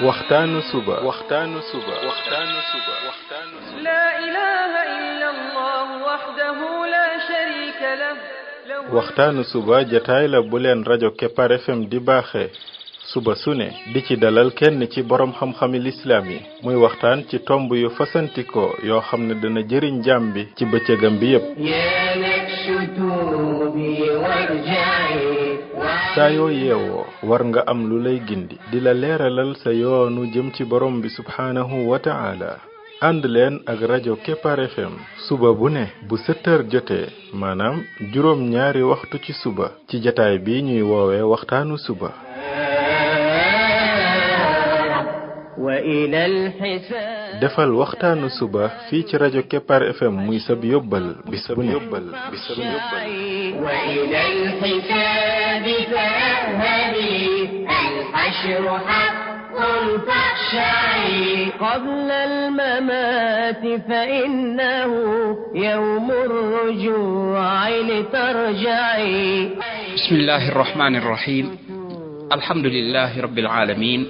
waxtaanu suba لا إله إلا الله وحده لا شريك له waxtaanu suba jataay la bu leen rajo Kepar FM di baaxee suba su ne di ci dalal kenn ci borom xam-xami lislaam yi muy waxtaan ci tomb yu fasantikoo yoo xam ne dana jëriñ jaam bi ci bëccëgam bi yépp saa yoo yeewoo war nga am lu lay gindi di la leeralal sa yoonu jëm ci borom bi subhaanahu wa ta'ala ànd leen ak rajo Kepar FM suba bu ne bu 7h jotee maanaam juróom ñaari waxtu ci suba ci jataay bi ñuy woowee waxtaanu suba defal waxtaanu suba fii ci rajo Kepar FM muy sab yóbbal bis bu ne قبل الممات فإنه يوم الرجوع لترجعي بسم الله الرحمن الرحيم الحمد لله رب العالمين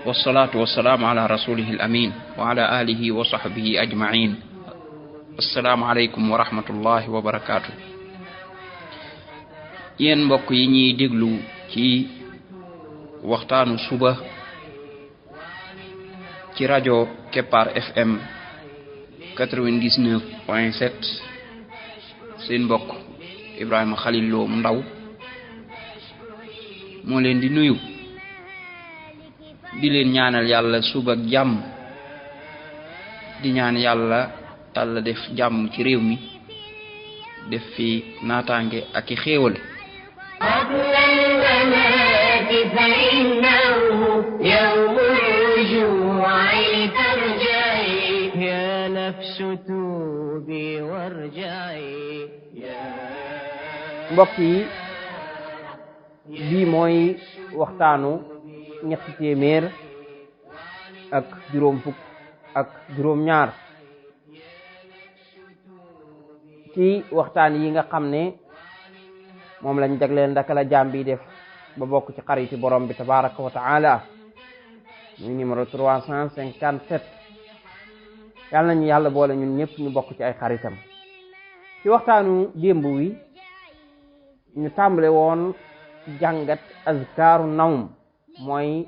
والصلاة والسلام على رسوله الأمين وعلى آله وصحبه أجمعين السلام عليكم ورحمة الله وبركاته yéen mbokk yi ñuy déglu ci waxtaanu suba ci rajo Kepar FM 99.7 seen mbokk Ibrahima Khalil Lo mu ndaw moo leen di nuyu di leen ñaanal yàlla suba ak jàmm di ñaan yàlla def jàmm ci réew mi def fi naataange ak i xéewal فإنه يوم الرجوع لترجعي يا نفس توبي وارجعي mbokk yi bii mooy waxtaanu ñetti téeméer ak juróom fukk ak juróom ñaar ci waxtaan yi nga xam ne moom lañ jagleel ndaka la jaam bi def ba bokk ci xariti borom bi tabaraka wa taala muy numéro 357 yàlla nañu yàlla boole ñun ñëpp ñu bokk ci ay xaritam ci waxtaanu démb wi ñu tàmbale woon jàngat azkaaru nawm mooy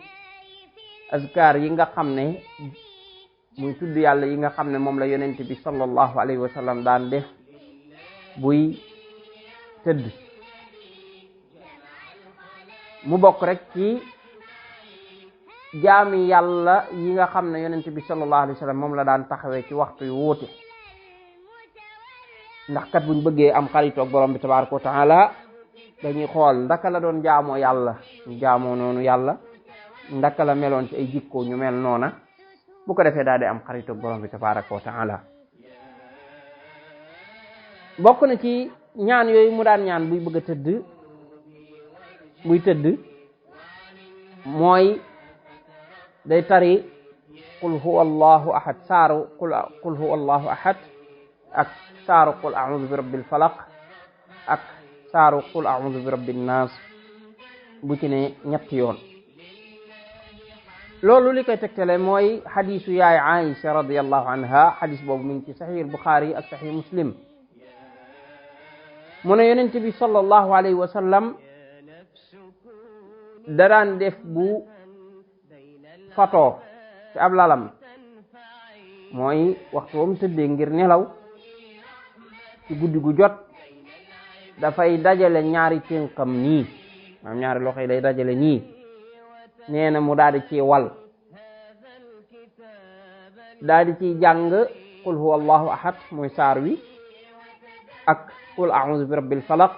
azkaar yi nga xam ne muy tudd yàlla yi nga xam ne moom la yonent bi sallallahu alayhi wa sallam daan def buy tëdd mu bokk rek ci jaami yàlla yi nga xam ne yonent bi sallallahu alayhi wa sallam moom la daan taxawee ci waxtu yu wuute ndax kat buñ bëggee am xaritoog borom bi tabaraka wa taala dañuy xool ndaka la doon jaamoo yàlla ñu jaamoo noonu yàlla ndaka la meloon ci ay jikko ñu mel noona bu ko defee daal di am xaritoog borom bi tabaraka wa taala bokk na ci ñaan yooyu mu daan ñaan buy bëgg a tëdd mooy day tari qul huwa allahu ahad saaru qul huwa allahu ahad ak saaru qul a'udhu bi rabbil falaq ak saaru qul a'udhu bi rabbin nas bu ci ne ñetti yoon loolu li koy tegtale mooy xadisu yaay Aïcha radiyallahu anha xadis boobu mi ngi ci sahih Bukhari ak sahih Muslim mu ne yonent bi sallallahu alayhi wa sallam daraan def bu fatoo ci ab lalam mooy waxtu wam tëddee ngir nelaw ci guddi gu jot dafay dajale ñaari tënkam nii maam ñaari loxo yi lay dajale nii nee na mu daal di ci wal daal di ciy jàng qul huwa allahu ahad mooy saar wi ak qul a'udhu bi rabbil falaq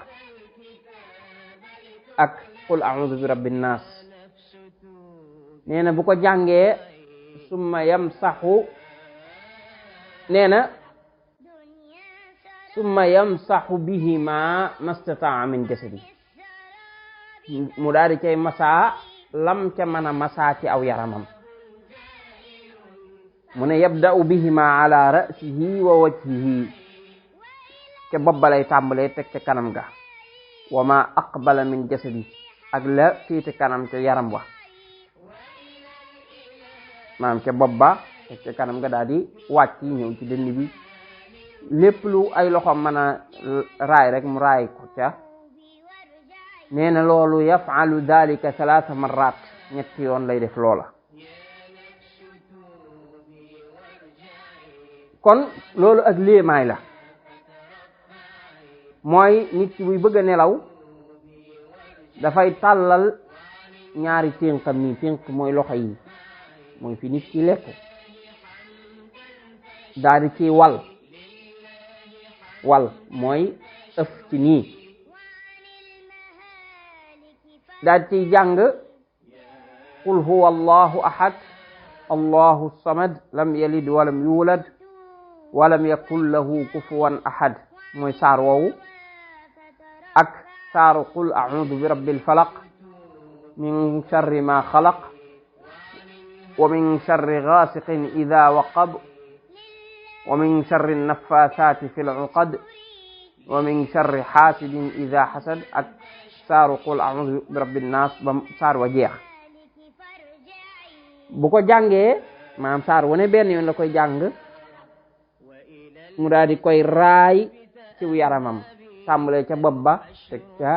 ak qul a'udhu bi rabbin nas nee na bu ko jàngee summa yamsahu bihima mastata'a min jasadi mu daal di cay masaa lam ca mën a masaa ci aw yaramam mu ne yabda'u bihima ala ra'sihi wa wajhihi ca bopp ba lay tàmbalee teg ca kanam ga wa ma aqbala min jasadi ak la féete kanam ca yaram wa maanaam ca bopp ba teg ca kanam nga daal di wàcc ñëw ci dënn bi lépp lu ay loxoom mën a raay rek mu raay ko ca nee na loolu yafalu dalika 3 marrat ñetti yoon lay def loola kon loolu ak léemaay la mooy nit ki buy bëgg a nelaw dafay tàllal ñaari ténqam nii ténq mooy loxo yi mooy fi nit ki lekk daal di ci wal mooy ëf ci nii daal ci jàng qul huwa allahu ahad allahu samad lam yalid walam yulad walam yakun lahu kufuwan ahad mooy saar woowu ak saaru qul a'udhu bi rabbil falaq min sharri ma xalaq wa min sharri ghasiqin idha waqab wa min sharri naffathati fil uqad wa min sharri hasidin idha hasad ak saaru qul a'udhu bi rabbin nas ba saar wa jeex bu ko jàngee maanaam saar wane benn yoon la koy jàng mu daal di koy raay ci yaramam tàmbalee ca bopp ba teg ca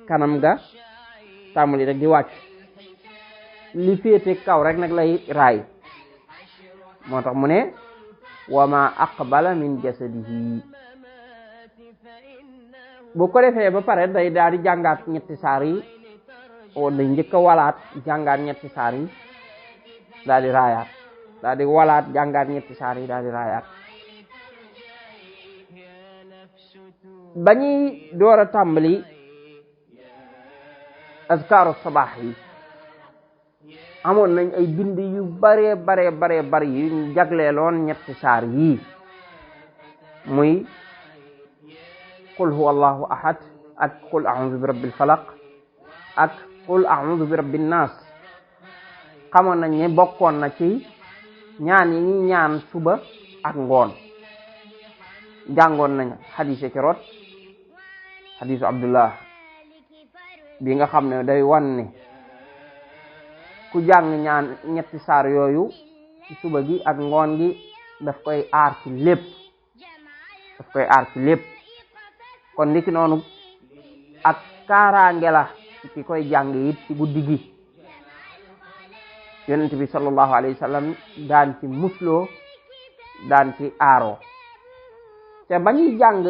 kanam ga tàmbali rek di wàcc li féete kaw rek nag lay raay moo tax mu ne wa ma aqbala min jasadihi bu ko defee ba pare day daal di jàngaat ñetti saar yi wala day njëkk a walaat jàngaat ñetti saar yi daal di raayaat daal di walaat jàngaat ñetti saar yi daal di raayaat ba ñuy door a tàmbali azkaaru sabaax yi amoon nañ ay bind yu bare bari yu ñu jagleeloon ñetti saar yii muy qul huwa allahu ahad ak qul a'udhu bi rabbil falaq ak qul a'udhu bi rabbin nas xamoon nañ ne bokkoon na ci ñaan yi ñuy ñaan suba ak ngoon jàngoon nañ xadiise ci rot xadiisu abdullah bi nga xam ne day wan ne ku jàng ñaan ñetti saar yooyu ci suba gi ak ngoon gi daf koy aar ci lépp kon niki noonu ak kaaraange la ki koy jàng it ci guddi gi yonent bi sallallahu alayhi wa sallam daan ci musloo daan ci aaroo te ba ñuy jàng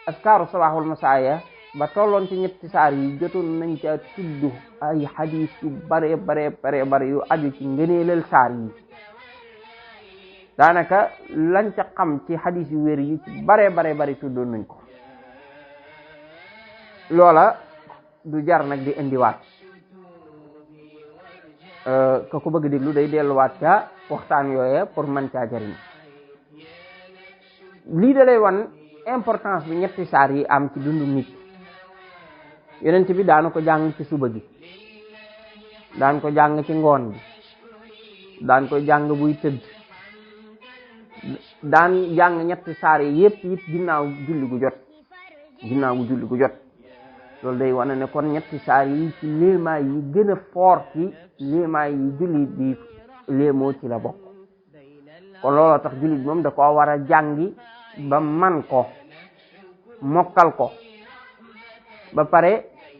askaaru sabaax wal masaaya ba tolloon ci ñetti saar yi jotoon nañ ca tudd ay xadiis yu bare yu aju ci ngëneelal saar yi daanaka lañ ca xam ci xadiis yu wér yi ci bare tuddoon nañ ko loola du jar nag di indiwaat ka ko bëgg déglu day delluwaat ca waxtaan yooye pour mën caa jariñ lii da lay wan importance bi ñetti saar yi am ci dundu nit yonent bi daana ko jàng ci suba gi daan ko jàng ci ngoon gi daan ko jàng buy tëdd daan jàng ñetti saar yi yépp it ginnaaw julli gu jot loolu day wane ne kon ñetti saar yi ci léemaay yi gën a fort ci léemaay yi jullit bi léemoo ci la bokk kon looloo tax jullit bi moom da koo war a jàngi ba man ko mokkal ko ba pare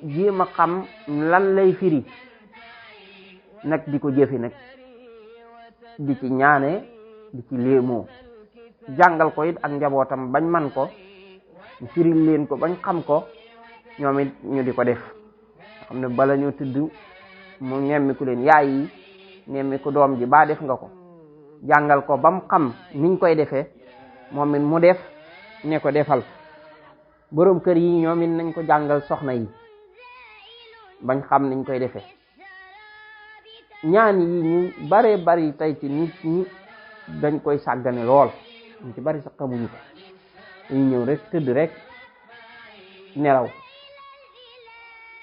jéem a xam lan lay firi nag di ko jëfi nag di ci ñaane di ci léemoo jàngal ko it ak njabootam bañ man ko firil leen ko bañ xam ko ñoom it ñu di ko def xam ne bala ñu tudd mu nemmiku leen yaay yi nemmiku doom ji ba def nga ko jàngal ko bam xam niñ koy defee moom it mu def ne ko defal boroom kër yi ñoom it nañ ko jàngal soxna yi bañ xam niñ koy defee ñaan yi ñu bare bari tey ci nit ñi dañ koy sàggane lool ñu ci bari sax xamuñu ko dañu ñëw rek tëdd rek nelaw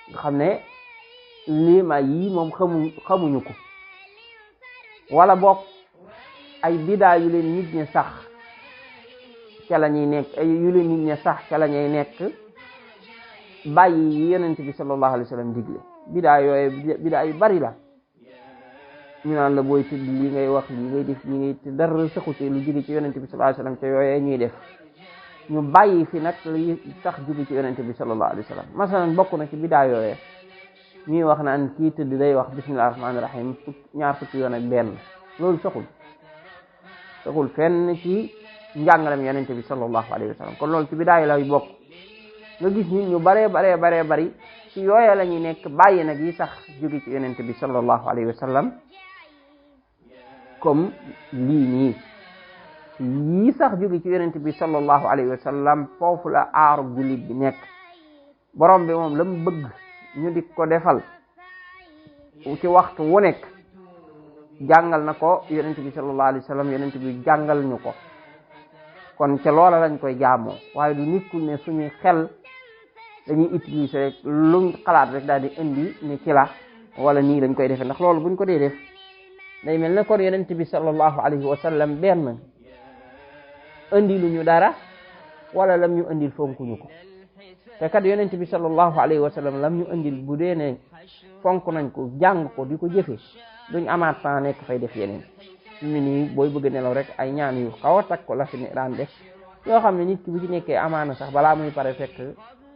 nga xam ne liima yi moom xamuñu ko wala boog ay bidaa yu leen nit ñi sax ca la ñuy nekk yu leen nit ñi sax ca la ñuy nekk bàyyi yi yonent bi sallallahu alayhi wa sallam digle bidaa yooyu bidaa yu bari la ñu naan la booy tëdd li ngay wax li ngay def li ngay te dara saxu ci lu jóge ci yonente bi sallallahu alayhi wasallam te yooyee ñuy def ñu bàyyi fi nag li tax jóge ci yonente bi sallallahu alayhi wasallam masalan bokk na ci bidaa yooyee ñuy wax naan kii tëdd day wax bismillahir rahmanir rahim ñaar fukki yoon ak benn loolu saxul fenn ci njàngalem yonente bi sallallahu alayhi wasallam kon loolu ci bidaa yi lay bokk nga gis nit ñu baree bari ci yooye la ñuy nekk bàyyi nag yi sax jóge ci yonente bi sallallahu alayhi wasallam comme lii nii yi sax jóge ci yonente bi sallallahu alayhi wasallam foofu la aaru jullit bi nekk borom bi moom la mu bëgg ñu di ko defal ci waxtu wu nekk jàngal na ko yonente bi sallallahu alayhi wasallam yonente bi jàngal ñu ko kon ca loola lañ koy jaamoo waaye du nit ku ne suñuy xel dañuy utiliser rek luñ xalaat rek daal di indi ni ci la wala nii lañ koy defee ndax loolu buñ ko dee def day mel ne kon yonent bi sallallahu alayhi wa sallam benn indi lu ñu dara wala lam ñu indil fonkuñu ko te kat yonent bi sallallahu alayhi wa sallam lam ñu indil bu dee ne fonk nañ ko jàng ko di ko jëfe duñ amaat temps nekk fay def yeneen mu nii booy bëgg a nelaw rek ay ñaan yu xaw a takk ko la fi ne daan def yoo xam ne nit ki bu ci nekkee amaana sax balaa muy pare fekk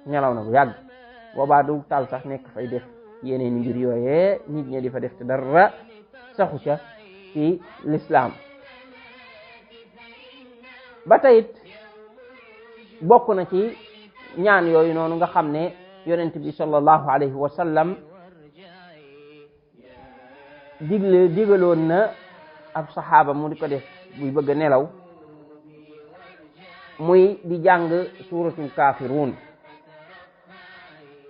nelaw na bu yàgg boobaa du tal sax nekk fay def yeneen mbir yooyee nit ñi di fa def te dara saxu ca ci l'islam ba tayit bokk na ci ñaan yooyu noonu nga xam ne yonent bi sallallahu alayhi wa sallam digaloon na ab saxaaba mu di ko def buy bëgg a nelaw muy di jàng suuratul kaafiruun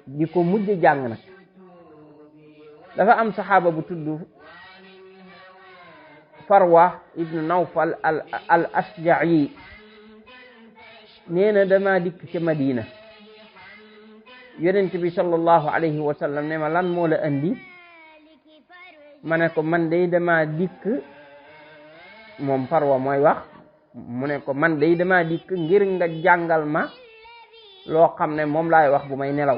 di ko mujj jàng nag dafa am saxaaba bu tudd Farwa ibnu Nawfal al Asja'i nee na dama dikk ca Madina yonent bi sallallahu alayhi wa sallam ne ma lan moo la andi ma ne ko man day dama dikk moom Farwa mooy wax mu ne ko man day dama dikk ngir nga jàngal ma loo xam ne moom laay wax bu may nelaw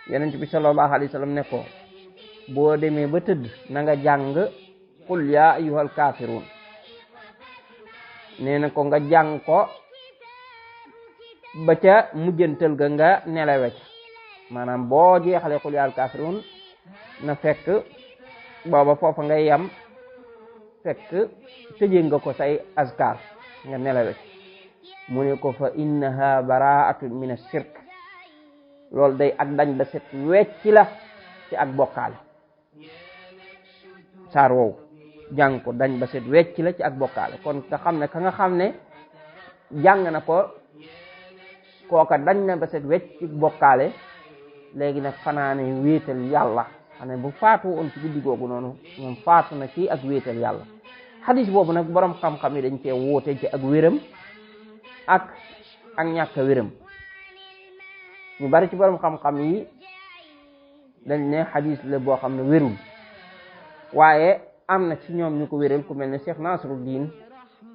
yonent bi sallallahu alayhi wa sallam ne ko boo demee ba tëdd na nga jàng qul ya ayyuhal kaafiruun nee na ko nga jàng ko ba ca mujjantal ga nga nelawe ca maanaam boo jeexalee qul ya ayyuhal kaafiruun na fekk booba foofa ngay yam fekk tëjee nga ko say azkar nga nelawe ca mu ne ko fa innaha baraatun min ash-shirk loolu day ak dañ ba set wecci la ci ak bokkaale saar woowu jàng ko dañ ba set wecci la ci ak bokkaale kon nga xam ne ka nga xam ne jàng na ko kooka dañ na ba set wecc ci bokkaale léegi nag fanaane wéetal yàlla xam ne bu faatu woon ci guddi googu noonu moom faatu na ci ak wéetal yàlla xadis boobu nag borom xam-xam yi dañ cee wóote ci ak wéram ak ñàkk a wéram ñu bari ci borom xam-xam yi dañ ne xadis la boo xam ne wérul waaye am na ci ñoom ñu ko wéral ku mel ne Cheikh Nasruddin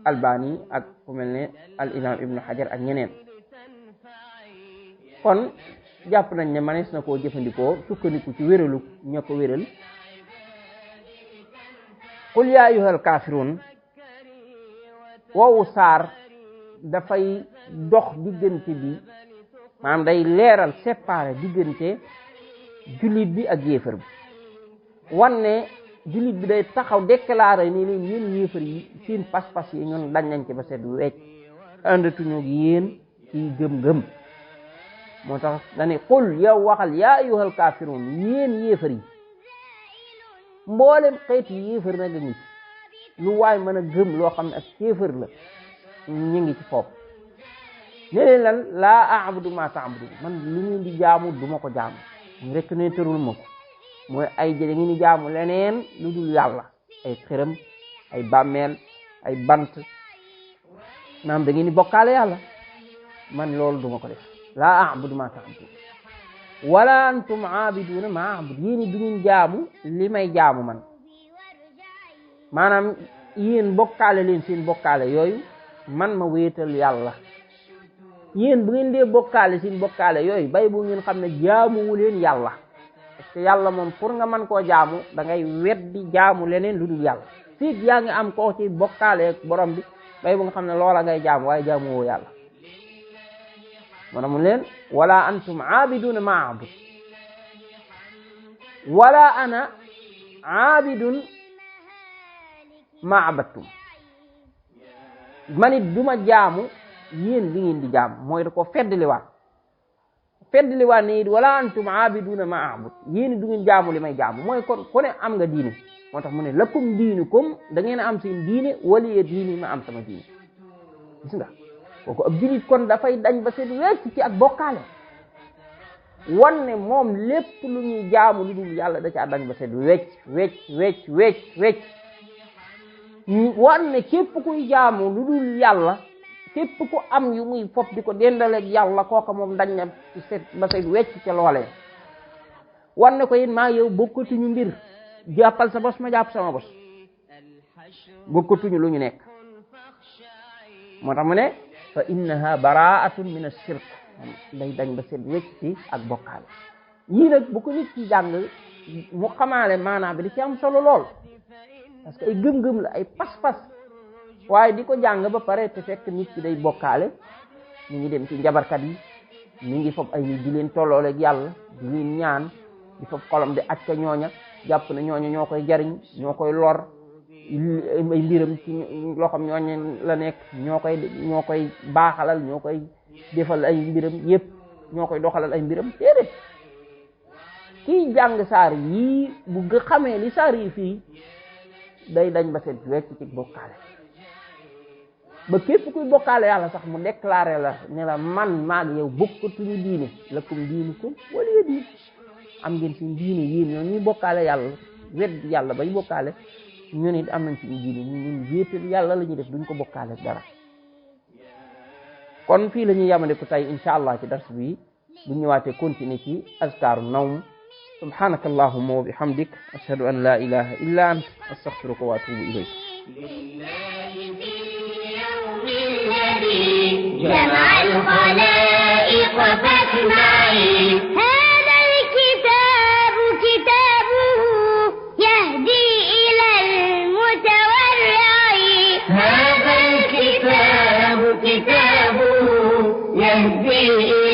Albani ak ku mel ne al imam Ibnu Hajar ak ñeneen kon jàpp nañ ne manees na koo jëfandikoo sukkandiku ci wéralu ña ko wéral qul yaa ayyuhal kaafiruun woowu saar dafay dox diggante bi maanaam day leeral séparé diggante jullit bi ak yéefar bi wanne jullit bi day taxaw déclaré ni leen yéen yéefar yi seen pas-pas yi ñun dañ nañ ci ba set wecc àndatuñu ak yéen ci gëm-gëm moo tax dane qul yow waxal yaa ayyuhal kaafiruun yéen yéefar yi mboolem xeeti yéefar nag a ngi ci lu waay mën a gëm loo xam ne ak yéefar la ñu ngi ci foofu ne leen lan laa a'budu ma ta'budu man li ngeen di jaamu du ma ko jaamu mu rekk ne tërul ma ko mooy ay jële ngeen di jaamu leneen lu dul yàlla ay xërëm ay bàmmeel ay bant naam da ngeen di bokkaale yàlla man loolu du ma ko def laa a'budu ma ta'budu wala antum aabiduna ma a'budu yéen du ngeen jaamu li may jaamu man maanaam yéen bokkaale leen seen bokkaale yooyu man ma wéetal yàlla yéen bu ngeen dee bokkaale seen bokkaale yooyu bay bu ngeen xam ne jaamuwu leen yàlla parce te yàlla moom pour nga mën koo jaamu da ngay weddi jaamu leneen lu dul yàlla fii yaa ngi am koo ci bokkaale ak borom bi bay bu nga xam ne loola ngay jaamu waaye jaamu woo yàlla moo tax mu leen wala antum aabiduna ma aabud wala ana aabidun ma abattum manit duma jaamu yéen li ngeen di jaamu mooy da ko feddliwaat ne it wala antum aabiduna ma aabud yéen du ngeen jaamu li may jaamu mooy kon ku ne am nga diine moo tax mu ne lakum diinukum da ngeen a am seen diine waliya diini ma am sama diine gis nga kooku ab julit kon dafay dañ ba seet wecc ci ak bokkaale wan ne moom lépp lu ñuy jaamu lu dul yàlla da caa dañ ba seet wecc wan ne képp kuy jaamu lu dul yàlla képp ku am yu muy fop di ko dendaleeg yàlla kooka moom dañ na seet ba seet wecc ca loolee wan ne ko yéen maa yow bokkatuñu mbir jàppal sa bos ma jàpp sama bos bokkatuñu lu ñu nekk moo tax mu ne fa innaha baraatun min ash-shirk day dañ ba seet wecc ci ak bokkaale yii nag bu ko nit ci jàng mu xamaale maanaam bi di ci am solo lool parce que ay gëm-gëm la ay pas-pas waaye di ko jàng ba pare te fekk nit ki day bokkaale ñu ngi dem ci njabarkat yi mi ngi fob ay nit di leen tollooleeg yàlla di leen ñaan di fob xolam di aj ka ñooña jàpp na ñooña ñoo koy jariñ ñoo koy lor ay mbiram ci loxam ñooña la nekk ñoo koy baaxalal ñoo koy defal ay mbiram yépp ñoo koy doxalal ay mbiram déedéet kiy jàng saar yii bu nga xamee li saar yi fii day dañ ba seet wecc ci bokkaale ba képp kuy bokkaale yàlla sax mu déclaré la ne la man maag yow bokkatuñu diine lakum diinukum waliya diin am ngeen seen diine yéen ñoo ñuy bokkaale yàlla wedd yàlla bay bokkaale ñu nit am nañ seen diine ñun wéetal yàlla la ñuy def duñ ko bokkaale dara kon fii la ñuy yamane ko tey insha allah ci dars bi bu ñëwaatee continuer ci azkaaru nawm subhanaka allahumma wa bihamdik ashhadu an la ilaha illa ant astaghfiruka wa atubu ilayk جمع الخلائق فاسمعي هذا الكتاب كتابه يهدي إلى المتورع هذا الكتاب كتابه يهدي